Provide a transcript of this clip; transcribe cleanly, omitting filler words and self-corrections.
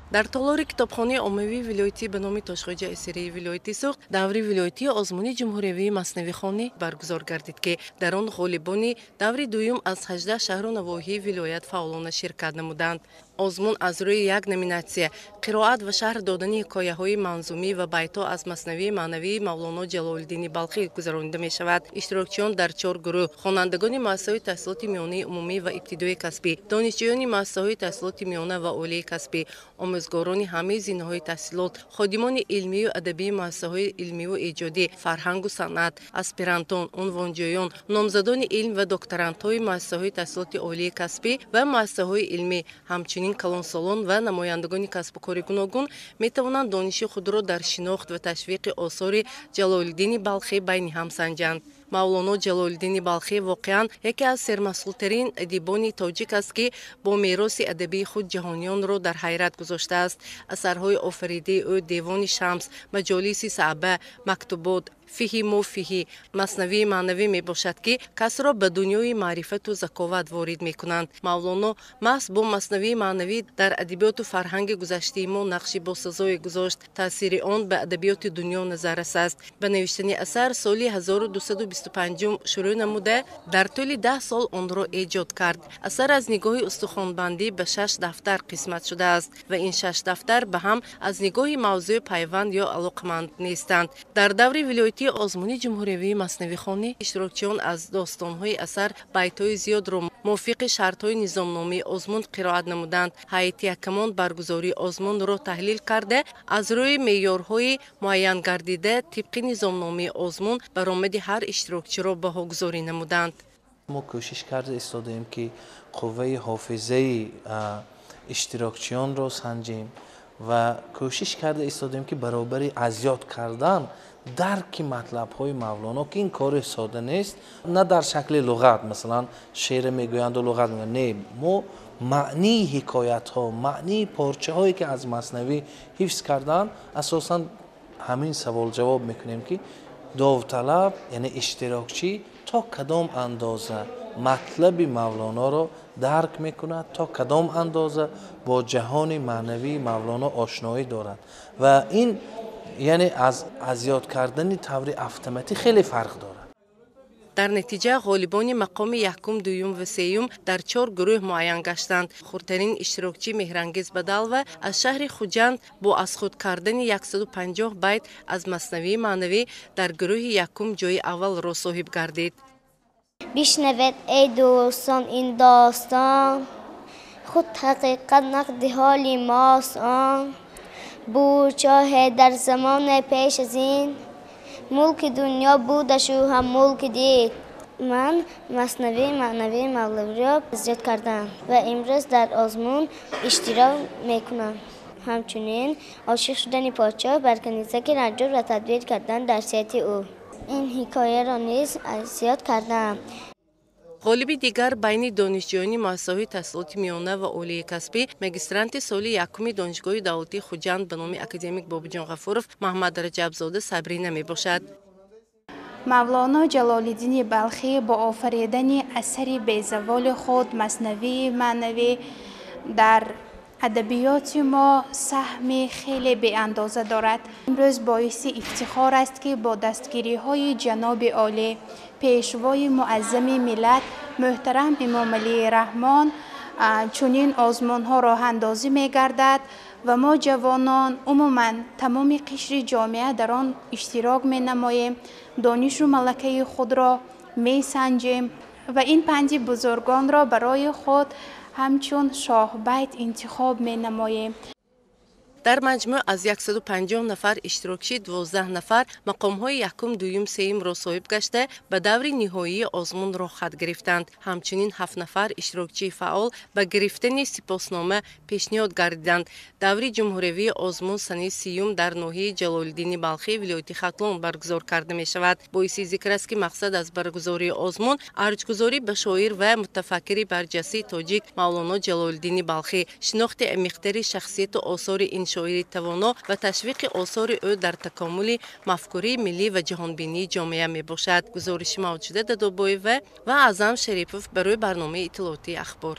Дар толори китобхонаи оммавии вилоятӣ ба номи Тошхоҷа Асирии вилояти Суғд даври вилоятии озмуни ҷумҳуриявии маснавихонӣ баргузор гардид, ки дар он ғолибони даври дуюм аз 18 шаҳру навоҳии вилоят фаъолона ширкат намуданд. Озмун аз рӯи як номинатсия қироат ва шарҳ додани ҳикояҳои манзумӣ ва байтҳо аз маснавии маънавии Мавлоно Ҷалолиддини Балхӣ гузаронида мешавад. Иштирокчиён дар чор гурӯҳ: хонандагони муассисаҳои таҳсилоти миёнаи умумӣ ва ибтидоии касбӣ, донишҷӯёни муассисаҳои таҳсилоти миёна ва олии касбӣ, омӯзгорони ҳамаи зинаҳои таҳсилот, ходимони илмию адабии муассисаҳои илмиву эҷодӣ, фарҳангу санъат, аспирантон, унвонҷӯён, номзадони илм ва докторантҳои муассисаҳои таҳсилоти олии касбӣ ва муассисаҳои илмӣ, ҳамчунин калонсолон ва намояндагони касбу кори гуногун метавонанд дониши худро дар шинохт ва ташвиқи осори Ҷалолиддини Балхӣ байни ҳам санҷанд. Мавлоно Ҷалолиддини Балхӣ воқеан яке аз сермасъултарин адибони тоҷик аст, ки бо мероси адабии худ ҷаҳониёнро дар ҳайрат гузоштааст. Асарҳои офаридаи ӯ Девони Шамс, Маҷолиси Саъба, Мактубот, Фиҳи мо фиҳи, Маснавии маънавӣ мебошад, ки касро ба дунёи маърифату заковат ворид мекунанд. Мавлоно маҳз бо маснавии маънавӣ дар адабиёту фарҳанги гузаштаи мо нақши босазое гузошт. Таъсири он ба адабиёти дунё назаррас аст. Ба навиштани асар соли 1225 шурӯъ намуда, дар тӯли 10 сол онро эҷод кард. Асар аз нигоҳи устухонбандӣ ба шаш дафтар қисмат шудааст ва ин шаш дафтар ба ҳам аз нигоҳи мавзӯи пайванд ё алоқаманд нестанд. Дар даври вилоятии озмуни ҷумҳуриявии маснавихонӣ иштирокчиён аз достонҳои асар байтҳои зиёдро мувофиқи шартҳои низомномаи озмун қироат намуданд. Ҳайати ҳакамон баргузории озмунро таҳлил карда, аз рӯи меъёрҳои муайянгардида тибқи низомномаи озмун баромади ҳар иштирокчиро баҳогузорӣ намуданд. Мо кӯшиш карда истодаем, ки қувваи ҳофизаи иштирокчиёнро санҷем ва кӯшиш карда истодаем, ки баробари азёд кардан дарки матлабҳои Мавлоно, ки ин кори сода нест, на дар шакли луғат, масалан шеъре мегӯянду луғат мегӯянд, не, мо маънии ҳикоятҳо, маънии порчаҳое, ки аз маснавӣ ҳифз кардан, асосан ҳамин саволҷавоб мекунем, ки довталаб, яъне иштирокчӣ, то кадом андоза матлаби Мавлоноро дарк мекунад, то кадом андоза бо ҷаҳони маънавии Мавлоно ошноӣ дорад. Ва ин яъне аз ёд кардани таври автоматӣ хеле фарқ дорад. Дар натиҷа ғолибони мақоми якум, дуюм ва сеюм дар чор гурӯҳ муайян гаштанд. Хурдтарин иштирокчӣ Меҳрангез Бадалова аз шаҳри Хуҷанд бо аз худ кардани 150 байт аз маснавии маънавӣ дар гурӯҳи якум ҷои аввалро соҳиб гардид. Бишнавед, эй дӯстон, ин достон, худ ҳақиқат нақди ҳоли мост он. Буд шоҳе дар замоне пеш аз ин, мулки дунё будашу ҳам мулки дид. Ман маснавии маънавии Мавлавиро зиёд кардам ва имрӯз дар озмун иштирок мекунам. Ҳамчунин ошиқ шудани подшоҳ бар канизаки ранҷур ва тадбир кардан дар сиҳати ӯ. Ин ҳикояро низ зиёд кардам. Ғолиби дигар байни донишҷӯёни муассисаҳои таҳсилоти миёна ва олии касбӣ, магистранти соли якуми Донишгоҳи давлатии Хуҷанд ба номи академик Бобоҷон Ғафуров Маҳмад Раҷабзода Сабрина мебошад. Мавлоно Ҷалолиддини Балхӣ бо офаридани асари безаволи худ маснавии маънавӣ дар адабиёти мо саҳми хеле беандоза дорад. Имрӯз боиси ифтихор аст, ки бо дастгириҳои ҷаноби олӣ, пешвои муаззами миллат муҳтарам Эмомалӣ Раҳмон чунин озмунҳо роҳандозӣ мегардад ва мо ҷавонон, умуман тамоми қишри ҷомеа дар он иштирок менамоем, донишу малакаи худро месанҷем ва ин панди бузургонро барои худ ҳамчун шоҳбайт интихоб менамоем. Дар маҷмӯъ аз 150 нафар иштирокчӣ 12 нафар мақомҳои якум, дуюм, сеюмро соҳиб гашта, ба даври ниҳоии озмун роҳхат гирифтанд. Ҳамчунин 7 нафар иштирокчии фаъол ба гирифтани сипоснома пешниҳод гардиданд. Даври ҷумҳуриявии озмун санаи 30 дар ноҳияи Ҷалолиддини Балхӣ вилояти Хатлон баргузор карда мешавад. Боиси зикр аст, ки мақсад аз баргузории озмун арҷгузорӣ ба шоир ва мутафаккири барҷастаи тоҷик Мавлоно Ҷалолиддини Балхӣ, шинохти амиқтари шахсияту осори ин шоири тавоно ва ташвиқи осори ӯ дар такомули мафкурии миллӣ ва ҷаҳонбинии ҷомеа мебошад. Гузориши мавҷуда Дадобоева ва Аъзам Шарипов барои барномаи иттилоотии Ахбор.